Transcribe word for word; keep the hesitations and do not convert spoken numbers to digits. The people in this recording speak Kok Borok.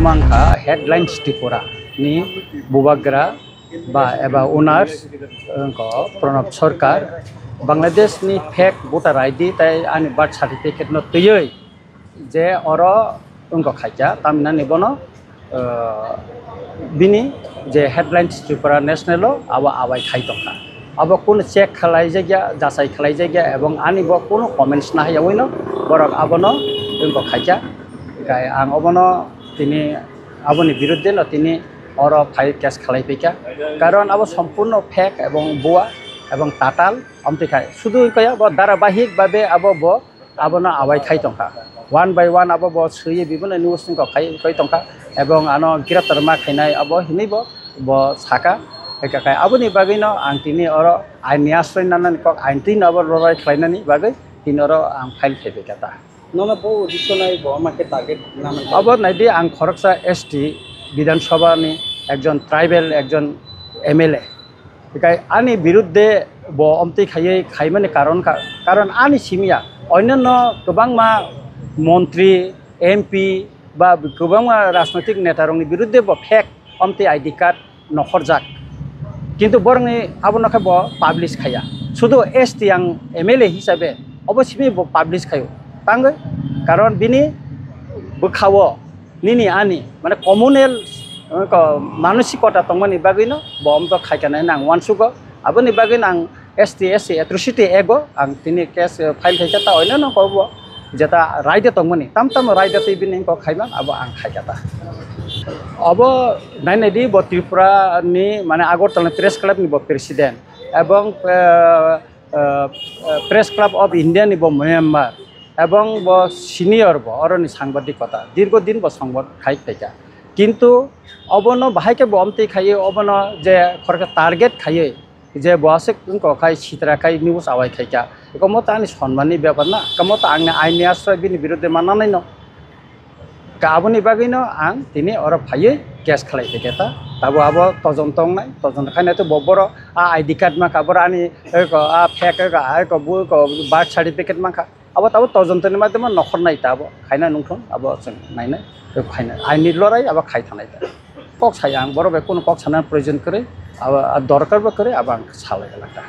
Wngkha Headlines Tripura ni bubagra ba eba owners wngkha Pranab Sarkar, Bangladesh ni fake voter I D tei ani birth certificate no twiwi je oro wngkha khaikha, tamhinani bono, uh, bini je Headlines Tripura National o abo awai khai tongkha. Abo kunu check khlai jakya, jachai khlai jakya, ebong ani bo kunu comments nahai yawi no borok abono wngkha khaikha. Kai ang obono tini aboni biruddhe no tini oro file case khlai phaikha. Karon abo sompurno fake ebong bua ebong tatal, amtwi khai. Sudu wngkha ya bo dharabahik babe abo bo abono awai khai tongkha. One by one abo bo swiwi bibino news wngkha khai, khai tongkha. Ebong ano greptar ma khainai abo hinwi bo, bo saka. Eka khai aboni bagwi no ang tini oro ain ni asroi nanani kok, ain twi no abo lorai khlainani bagwi tini oro ang file khai phaikha ta. Nono bo uddesho nai bo ama khe target naman kha? Abo naidi, ang khoroksa S T Bidhan Sabha ni ekjon tribal, ekjon M L A. Hikai ani biruddhe bo omtwi khaiwi khaimani karon kha, karon ani simiya onyanno kwbangma montri, M P ba kwbangma rajnoitik neta rokni biruddhe bo fake omtwi I D card nokhorjak. Kintu borokni abono khe bo publish khaiya. Sudu S T ang M L A hisabe obo simi bo publish khaio. Tangwi karon bini bwkhao nini ani mane communal, eh, ko-, manosikota tongmani bagwino bo omto khaikha nai nang uansugo. Aboni bagwino ang S T S C Atrocity Act o ang tini case, eh, file khaikha ta oinano ko bo jeta raida tongmani, tam tam raida twi bini kok khaimang abo ang khaikha ta. Abo nainai di, bo Tripura ni mane Agartala ni press club ni bo president ebong, eh, eh, eh, Press Club of India ni bo member ebong bo senior, bo oroni sangbadik kota dirgo din bo songbad khai khaikha. Kintu obono bahai khe bo omtwi khaiwi obono je khoroksa target khaiwi je bo aswk wngkha khai sitra khai news awai khaikha. Eko mo ta ani sonmani bepar na, kamo ta angni aini asroi bini biruddhe mananai no. Ka aboni bagwi no ang tini oro phaiwi case khlai phaikha ta. Tabo abo tojon tongnai, tojon khainai to bo boro a I D card mankha, boro ani eko a fake eko a eko bu eko birth certificate mankha. Abo tabo tojon toni madhyamo nokhor nai ta abo khaina nungthung abo chwng nainai eko khaina. Aini lorai abo khai thanai ta. Kok sai ang, borok bai kunu kok sana proyojon kwrwi, abo, a, dorkar bo kwrwi, abo ang salai lakha.